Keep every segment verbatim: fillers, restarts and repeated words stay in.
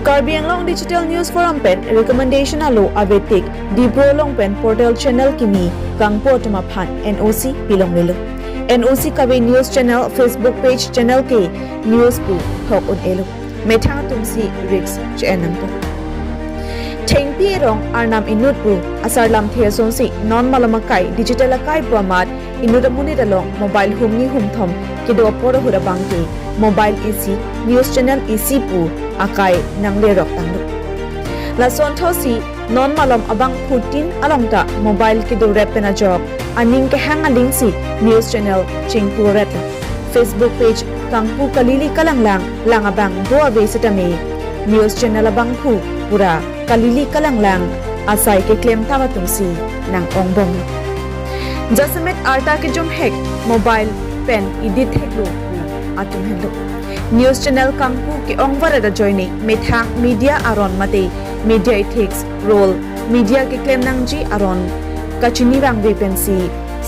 Karbi Anglong Digital News Forum pen recommendation alo avetik Dipro along pen portal channel kimi kangpu atum aphan N O C pilonglelo. N O C kave news channel, Facebook page channel ke news pu thok un-elo. Methang atum si risk che-en nangpo. Thengpi erong arnam inut pu asar lamthe asonsi non malom akai digital akai pu amat inut amonit along mobile humni humthom kedo apor ahut abang ke mobile isi news channel isi pu akai nanglerok tanglo. Lason thotsi non malom abangphutin along ta mobile kedo rep pen ajok aning kehang alingsi news channel chingpu retlo. Facebook page kangpu kalili kalanglang lang abang do ave setame news channel abangphu pura kalili kalanglang asai keklem thap atumsi nang-ongbom. Jasemet arta kejom hek mobile pen edit heklo atum henlo. News channel kangpu ke-ong varet ajoine methang media aron mate media ethics role media keklem nangji aron kachini vangve pensi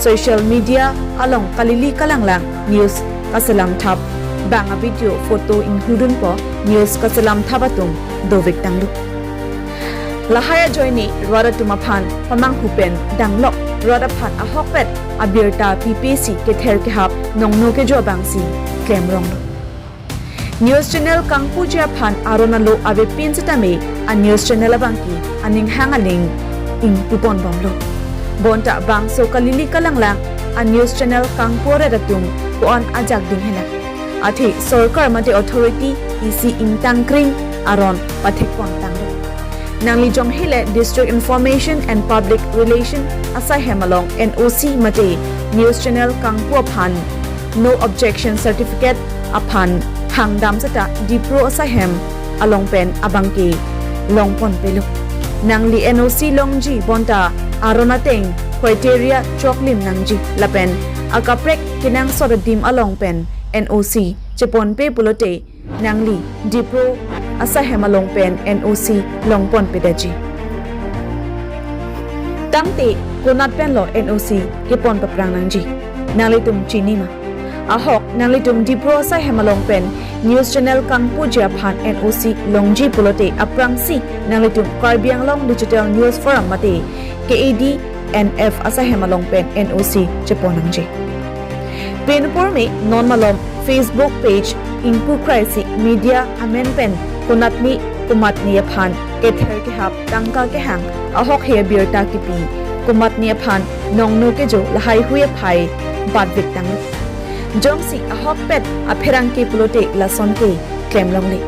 social media along kalili kalanglang news kaselam thap bang a video photo inghudunpo news kaselam thap atum dovik tanglo. Lahai ajoine rat atum aphan pamanghu pen danglok rat aphan ahokpet abirta pipesi kether kehap nongno kejo abangsi klemronglo. News channel kangpuji aphan aron alo avepin setame a news channel abangke aning hang aling ingpupon bomlo. Bonta bangso kalili kalanglang a news channel kangpu aret atum ko-an ajak ding henang. Athe sorkar mate authority isi ingtangkring aron pathekpon tanglo. Nangli jonghile District Information and Public Relation asaihem along N O C mate news channel kangpu aphan no objection certificate aphan hangdam seta Dipro asaihem along pen abangke longpon pelo. Nangli N O C longji bonta aron ateng criteria choklim nangji lapen akaprek kenangsot adim along pen N O C cheponpe pulote nangli Dipro asaihem along pen N O C longpon pedaji. Tangte konat penlo N O C kepon paprang nangji? Nanglitum chini ma? Ahok nanglitum Dipro asaihem along pen news channel kangpuji aphan N O C longji pulote aphrangsi nanglitum Karbi Anglong Digital News Forum mate K A D N F asaihem along pen N O C chepon nangji. Pen apor me non malom Facebook page ingpu kraisi media amen pen konatne komatne aphan kether kehap tangka kehang ahokhe abirta kipi komatne aphan nongno kejo lahaihui aphai batvek tanglo. Jongsi ahokpet apherangke pulote lason ke klemlongle.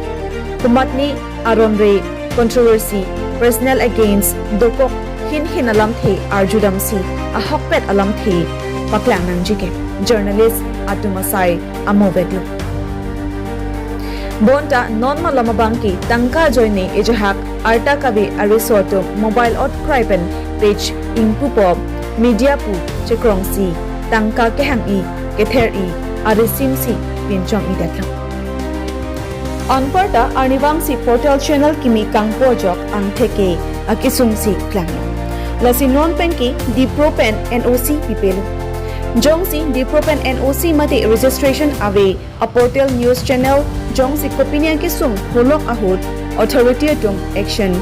Komatne aron re controversy, personal against dokok hin hin alamthe arjudamsi ahokpet alamthe paklang nangji ke journalist atum asai amo vetlo. Bonta non malom abangke tangka ajoine ejahak arta kave ariso atum mobile ot krai pen page ingpupo media pu chekrongsi tangka kehang-i kether-i arisimsi pinchong-i detlo. Anparta arnivangsi portal channel kimi kangpu ajok angtheke akesungsi klanglo. Lasi non penke Dipro pen N O C pipelo. Jongsi Dipro pen N O C mate registration ave a portal news channel jongsi kopine akesung holok ahut authority atum action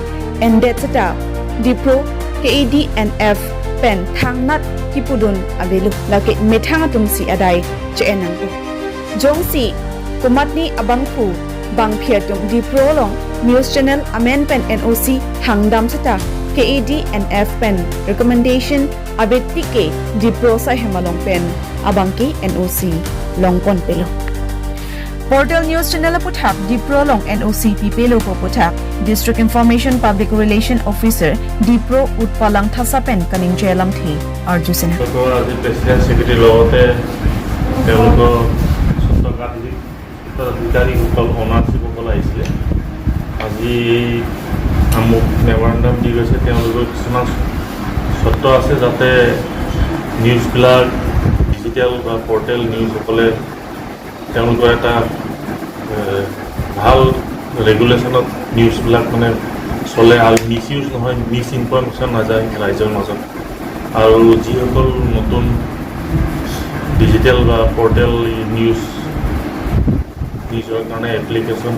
endet seta Dipro K A D N F pen thangnat kipudun avelo, lake methang atumsi adai che-en nangpo. Jongsi komatne abangphu bangphi atum Dipro along news channel amen pen N O C hangdam seta K A D N F pen recommendation avetik ke Dipro asaihem along pen abangke N O C longpon pelo. Portal news channel aputhak Dipro along N O C pipelo pu aputhak District Information Public Relation Officer Dipro Utpal Langthasa pen kaningje alamthe arju sinang. তেওঁলোকৰ আজি প্ৰেচিডেণ্ট ছেক্ৰেটাৰীৰ লগতে তেওঁলোকৰ স্বত্বাধিকাৰী উত্তৰাধিকাৰীসকল অনাৰ্ছসকল আহিছিলে। আজি এই আমুক মেমৰেণ্ডাম দি গৈছে, তেওঁলোকৰ কিছুমান চৰ্ত আছে যাতে নিউজবিলাক ডিজিটেল বা পৰ্টেল নিউজসকলে তেওঁলোকৰ এটা এ, ভাল ৰেগুলেশ্যনত নিউজবিলাক মানে চলে আৰু মিছ ইউজ নহয়, মিছ ইনফৰমেশ্যন নাযায় ৰাইজৰ মাজত। আৰু যিসকল নতুন ডিজিটেল বা পৰ্টেল নিউজ নিজৰ কাৰণে এপ্লিকেশ্যন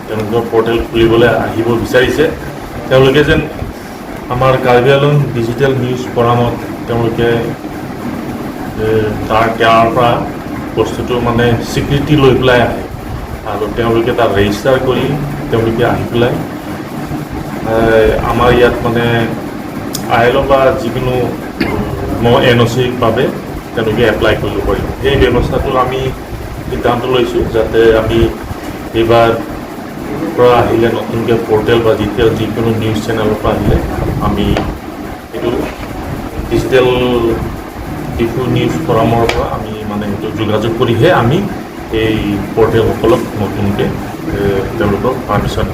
তেওঁলোকৰ পৰ্টেল খুলিবলৈ আহিব বিচাৰিছে। তেওঁলোকে যেন আমাৰ কাৰ্বি আংলং ডিজিটেল নিউজ ফৰামত তেওঁলোকে এ, তাৰ ইয়াৰ পৰা বস্তুটো মানে স্বীকৃতি লৈ পেলাই আহে আৰু তেওঁলোকে তাত ৰেজিষ্টাৰ কৰি তেওঁলোকে আহি পেলাই এ, আমাৰ ইয়াত মানে আই এল অ' বা যিকোনো এন অ' চিৰ বাবে তেওঁলোকে এপ্লাই কৰিব পাৰিব। সেই ব্যৱস্থাটো আমি সিদ্ধান্ত লৈছোঁ যাতে আমি এইবাৰ পৰা আহিলে নতুনকৈ পৰ্টেল বা ডিজিটেল যিকোনো নিউজ চেনেলৰ পৰা আহিলে আমি এইটো ডিজিটেল ডিফু নিউজ ফৰামৰ পৰা আমি মানে সেইটো যোগাযোগ কৰিহে আমি এই পৰ্টেলসকলক নতুনকৈ এ, তেওঁলোকক পাৰ্মিশ্যন